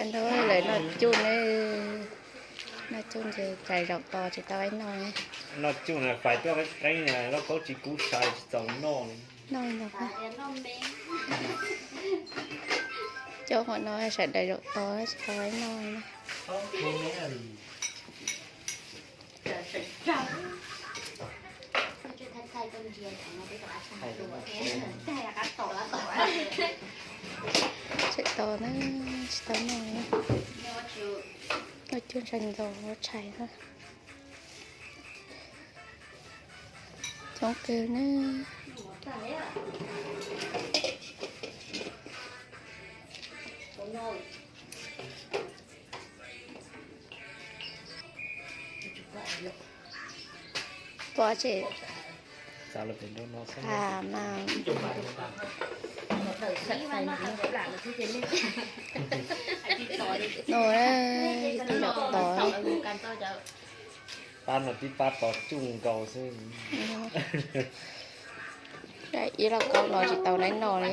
Nrog lawv noj cuj na, noj cuj ces tsam zaum tos tsis tau ib noj. Noj cuj na fais tuaj qeeb qeeb, lauj kaub tsis kub sai tsis txaus noj li. Noj no, coj qhov no sawv daws zaum tos tsis tau ib noj na. Tsis tau na, tsis tau noj na. Noj cuj ntshai ntxaus ua tshais na. Coob kawg na. Pom tsev. Mas no, ib tug zaum tod. Pab no tib pab tos cuj nkaus xwb. Ib lauj kaub no tsis tau noj li.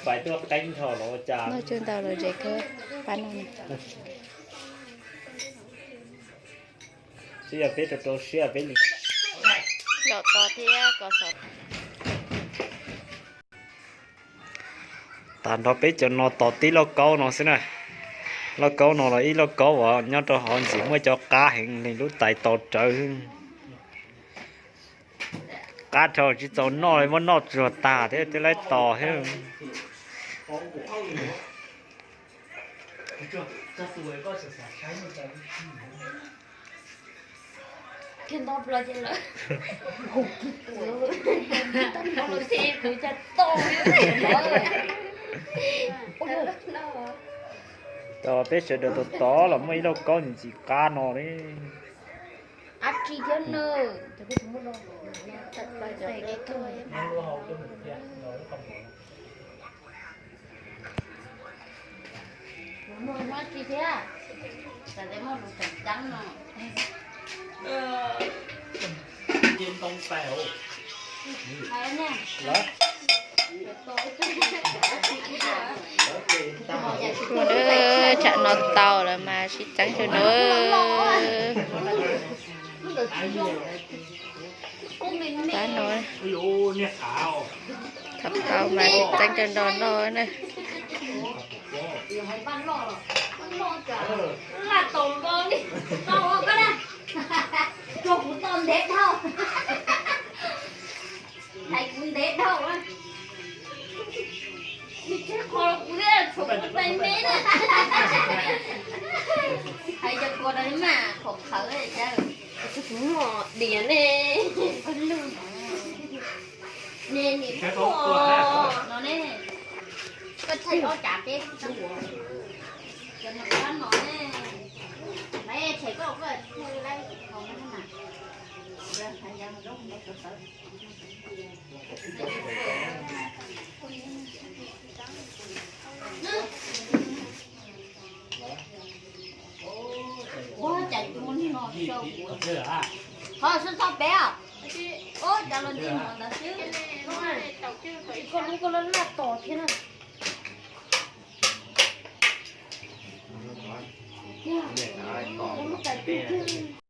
Fais tuaj qeeb nrho los ua cas. Noj cuj ntau los tsev kawg, pab no na. Twb yog peb rau rau siab peb li. Zaum tos thiab ko xov. Tas nrho peb cov no tos tib lauj kaub no xwb na. Lauj kaub no los ib lauj kaub uas nyob rau hauv ntxim muaj cov qab heev li lub tais tos rawv. Qab dhau tsis txaus noj li, muab noj tsuag tag thiab twb laib tos thiab. Tos peb sawv daws tos tos los muaj ib lauj kaub ntxim qab no li. Ab tsi thiab na. Muaj tsi thiab, tam tes muaj lus tseem ceeb no. Ua, tsam no tau lawm mas sib txeeb rau no. Pab no, thaum tau mas sib txeeb rau no no na. Hais kuv ntev dhau na. Tseg qhov los kuv thiaj tshuav kuv tais me na. Hais cov kua no mas khov khawv cas. Kuv muaj diam ne. Ne nim no ne. Koj thaij ob cav peb, cov no kab no ne. Laiv tshem koj, koj thaij laib hauv no na. Ua cas tus muaj nig no sau kuv. Qhov sib txhob peb os. Ua cas los ntij mov ntawd xwb. Koj lub koj laj laj tos thiab na. Ua lub tais twg twg.